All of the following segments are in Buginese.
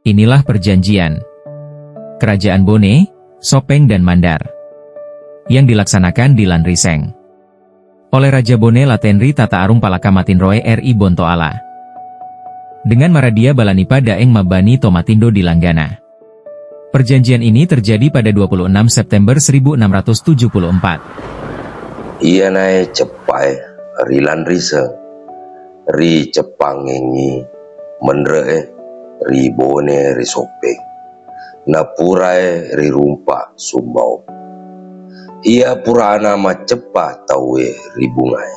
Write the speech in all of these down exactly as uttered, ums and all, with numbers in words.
Inilah perjanjian Kerajaan Bone, Sopeng dan Mandar yang dilaksanakan di Lanriseng oleh Raja Bone La Tenri Tata Arung Palaka Matinroe R I Bontoala dengan Maradia Balanipa Daeng Mabbani Tomatindo di Langgana. Perjanjian ini terjadi pada dua puluh enam September seribu enam ratus tujuh puluh empat. Iyanae ceppae ri Lanriseng, ri ceppangengngi menre'e ri Bone ri Soppeng, napurae ri Rumpa Sumbau. Iya purana macceppa tauwe ri bungae,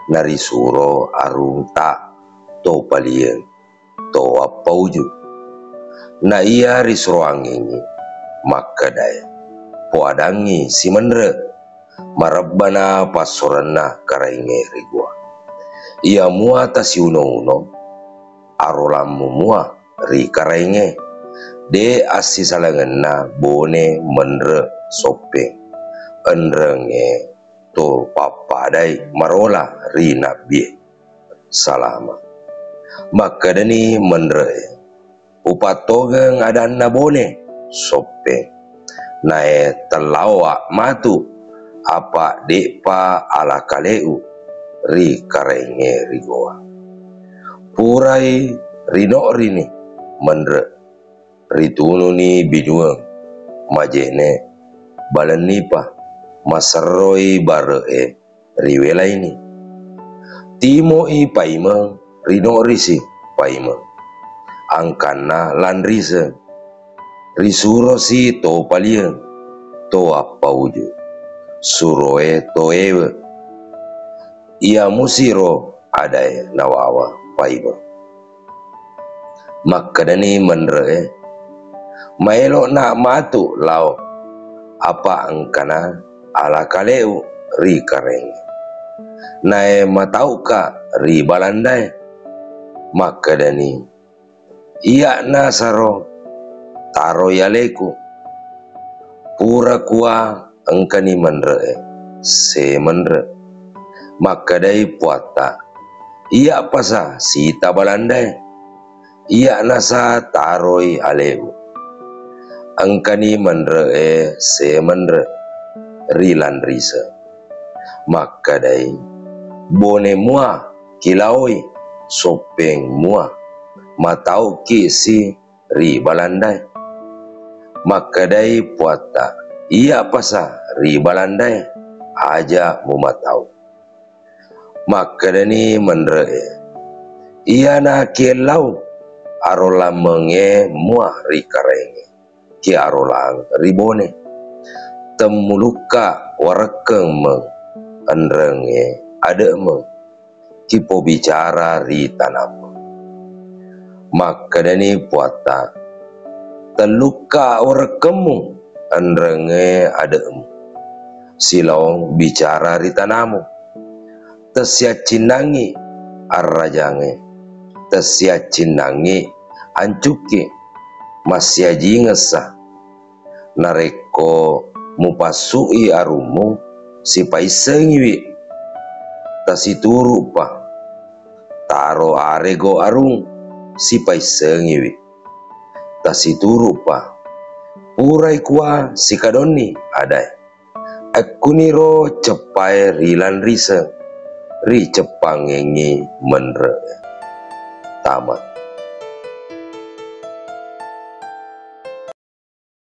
narisuro Arung Ta to palieng to appauju. Na iya risuroangengngi makkedae, poadangngi simenre, marebbana passurenna Karaengnge ri Gowa. Iya mua tasiuno-uno, arolammu mua ri Karaengnge, de assisalengenna Bone menre Soppeng, enrengnge to pappadai marola ri Nabbie. Salama. Makkedani menre'e, upattogeng adanna Bone Soppeng, nae tellaoa matu, apa de'pa ala kale'u ri Karaengnge ri Gowa. Purai rino'rini menre, ritununi binueng, majene, balennipa, maserroi bare'e riwelaini. Timo'i paimeng, rino'risi paimeng. Angkanna Lanriseng, risurosi to palieng, to appauju, suroe to ewe. Iya musiro adae nawawa paimeng. Makkedani menre'e, maelo'na matu lao, apa engkana ala kale'u ri Karaengnge. Nae matau'ka ri Balandae. Makkedani, iya'na saro taroi aleku. Pura kua engkani menre'e, se menre. Makkedai puatta, iya'pasa sita Balandae, iya'nasa taroi ale'u. Engkani menre'e, se menre ri Lanriseng. Makkedai, Bone mua kilaoi, Soppeng mua matau'ki si ri Balandae. Makkedai puatta, iya'pasa ri Balandae, aja mumatau. Makkedani menre'e, iyana kiellau, arolammengnge mua ri Karaengnge, ki arolang ri Bone. Temmulukka warekkeng meng, enrengnge ade'meng, kipobicara ri tanamu. Makkedani puatta, tellukka warekkemmu, enrengnge ade'mu, silaong bicara ri tanamu. Tessiaccinnangngi arrajangnge, tessiaccinnangngi ancukki, massiajingessa. Narekko mupassu'i arummu, sipaissengiwi, tasituru'pa. Taro arego arung, sipaissengiwi, tasituru'pa. Purai kua sikadonni adae. Ekkuniro ceppae ri Lanriseng, ri ceppangengngi menre'e. Tamat.